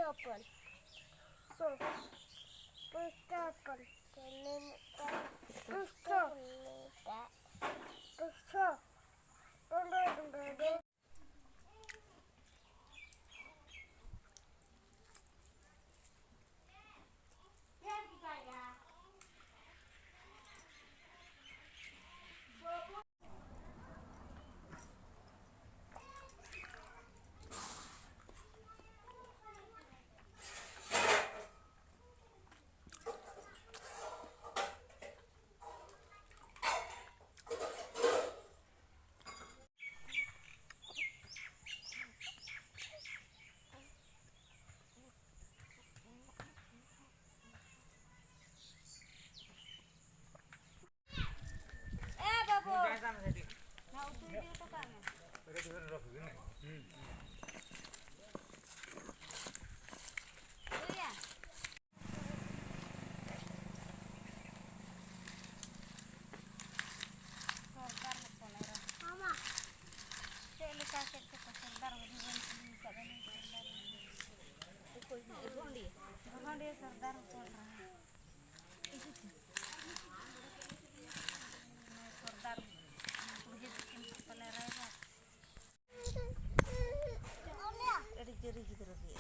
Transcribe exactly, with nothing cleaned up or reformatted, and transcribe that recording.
ᱦᱚᱯᱚᱱ᱾ ᱯᱩᱥᱴᱟᱹ ᱦᱚᱯᱚᱱ᱾ ᱯᱩᱥᱴᱟᱹ᱾ ᱯᱩᱥᱴᱟᱹ᱾ ᱮ ᱵᱟᱹᱵᱩ, ᱱᱚᱣᱟ ᱩᱛᱩ ᱤᱫᱤ ᱦᱚᱴᱚ ᱠᱟᱜ ᱢᱮ᱾ ᱩᱛᱩᱭᱟ᱾ ᱥᱚᱨᱫᱟᱨ ᱦᱚᱯᱚᱱ ᱮᱨᱟ᱾ ᱪᱮᱫ ᱞᱮᱠᱟ ᱪᱮᱫ ᱠᱚᱠᱚ ᱥᱚᱨᱫᱟᱨ ᱦᱩᱰᱤᱧ ᱵᱚᱱ ᱠᱩᱞᱤ ᱟᱠᱟᱫ ᱵᱮᱱᱟ ᱥᱚᱨᱫᱟᱨ᱾ ᱚᱠᱚᱭ ᱦᱚᱸ ᱮ ᱜᱚᱱᱰᱤ᱾ ᱜᱚᱱᱰᱤ ᱥᱚᱨᱫᱟᱨ ᱦᱚᱯᱚᱱ ᱮᱨᱟ᱾ ᱥᱚᱨᱫᱟᱨ ᱵᱩᱡᱷᱟᱹᱣ ᱠᱤᱱ ᱦᱟᱸᱜ ᱯᱟᱞᱮ ᱨᱟᱭᱵᱟᱨ᱾ ᱟᱹᱰᱤ ᱡᱟᱹᱨᱤ ᱜᱤᱫᱽᱨᱟᱹ ᱜᱮ᱾